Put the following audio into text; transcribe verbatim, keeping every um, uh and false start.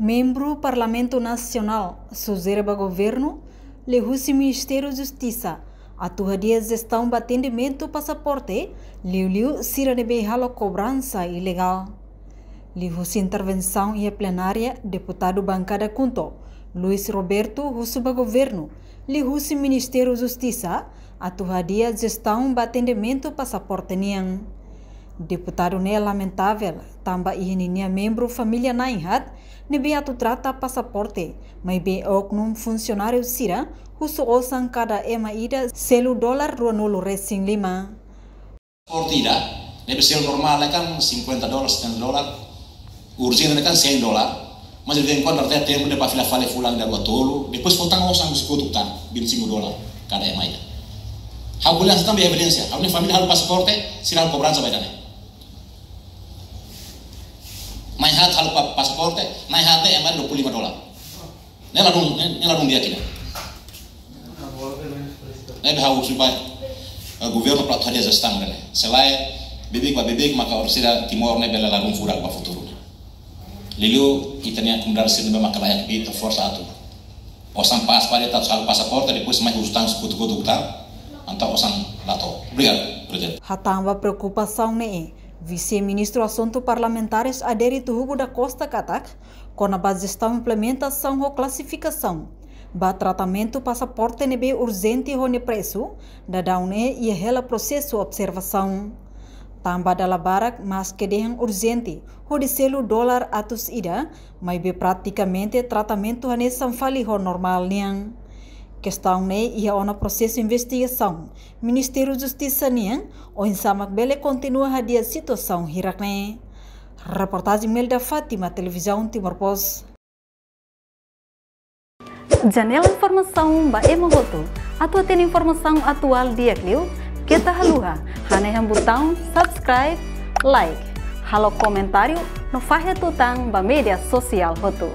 Membru Parlamentu Nasionál sujere ba governu, liuhusi Ministériu Justisa, atu hadi'a jestaun ba atendimentu pasaporte, liuliu sira ne'ebé halo kobransa ilegál. Liuhusi intervensaun iha plenária, deputadu bankada KHUNTO, Luis Roberto, husu ba governu, liuhusi Ministériu Justisa, atu hadi'a jestaun ba atendimentu pasaporte nian. Deputadu ne'e lamentavel, tanba iha ninia membru família na'in-haat ne'ebé atu trata pasaporte, maibé oknum funsionáriu sira husu osan kada ema ida selu dolar ruanulu resin lima. Pasaporte ida, ne'ebé selu normál ne'e kan cinquenta dolar, setenta dolar, urjente ne'e kan cem dolar, mas de vez em quando até tempu ne'e ba fila fali fulan ida rua tolu, depois falta osan husi kotuk tan, vinte e cinco dolar kada ema ida. Ha'u ko'alia hanesan tanba evidénsia, ha'u-nia família halo pasaporte, sira halo kobransa ba ida-ne'e. Na'in-haat halo pa-, pasaporte, na'in-haat ne'e ema dua puluh lima dolar. Ne'e ladún, ne'e, ne'e ladún di'ak ida. Ne'ebé ha'u husu ba, eh, governu para atu hadi'a jestaun ne'e. Se lae, beibeik ba beibeik maka orsida Timor ne'e bele ladún furak ba futuru. Liuliu, ita-nia komunidade sira ne'ebé maka layak ita forsa atu. Osan pas para ita halo pasaporte, depois mai husu tan kotuk-kotuk tan, entaun osan la to'o. Obrigadu, Prezidente. Hatán ba preokupasaun ne'e, Vise-Ministru Asuntu Parlamentares Adérito Hugo da Costa katak, kona-ba jestaun implementasaun ho klasifikasaun ba tratamentu pasaporte ne'ebé urjente ho nia presu, daudaun ne'e iha hela prosesu observasaun. Tanba dala barak maske dehan urjente hodi selu dolar atus ida, maibé pratikamente tratamentu hanesan fali ho normál nian. Kestaun ne'e iha ona prosesu investigasaun Ministériu Justisa nian, oinsá mak bele kontinua hadi'a situasaun hirak ne'e. Reportajen Melda Fátima, Televizaun Timor Post. Janela informasaun ba ema hotu. Atu hatene informasaun atuál di'ak liu, keta haluha hanehan butaun subscribe, like, halo komentáriu no fahe tutan ba média sosiál hotu.